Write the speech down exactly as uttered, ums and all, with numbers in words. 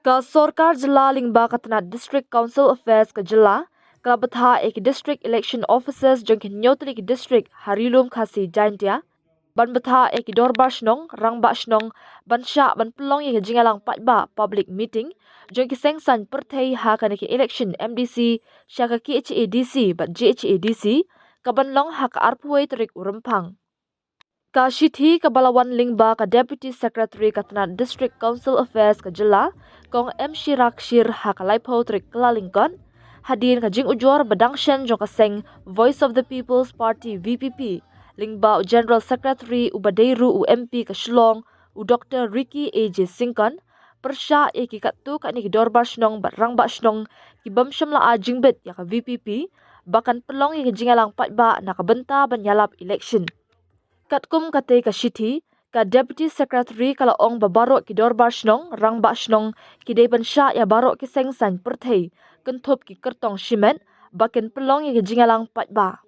Ka sorkar jylla lyngba ka tnat District Council Affairs ka jylla ka la bthah ïa ki District Election Officers jong ki hynñiew tylli ki district ha Ri-lum Khasi Jaiñtia ban bthah ïa ki dorbar shnong, rangbah shnong ban shah ban pynlong ïa ka jingïalang paidbah, public meeting, jong ki seng saiñ pyrthei ha kane ka election M D C sha ka K H A D C bad J H A D C, ka ban long ha ka arphew wei tarik u Rymphang. Ka shithi kaba la wan lyngba ka Deputy Secretary ka tnat District Council Affairs ka jylla, Kong M Shirak Shir, ha ka laiphew tarik Kyllalyngkot, hadien ka jingujor ba dang shen jong ka seng Voice of the People's Party, V P P, lyngba u General Secretary uba dei ruh u M P ka Shillong, u Doctor Ricky A J Syngkon, pyrshah ïa ki katto katne ki dorbar shnong bad rangbah shnong ki bym shym la ai jingbit ïa ka V P P ba kan pynlong ïa ka jingïalang paidbah na ka bynta ban ïalap election. Katkum katei ka shithi, ka Deputy Secretary ka la ong ba baroh ki dorbar shnong, rangbah shnong, ki dei ban shah ïa baroh ki seng saiñ pyrthei, kynthup ki kyrtong shimet, ba kin pynlong ïa ka jingïalang paidbah.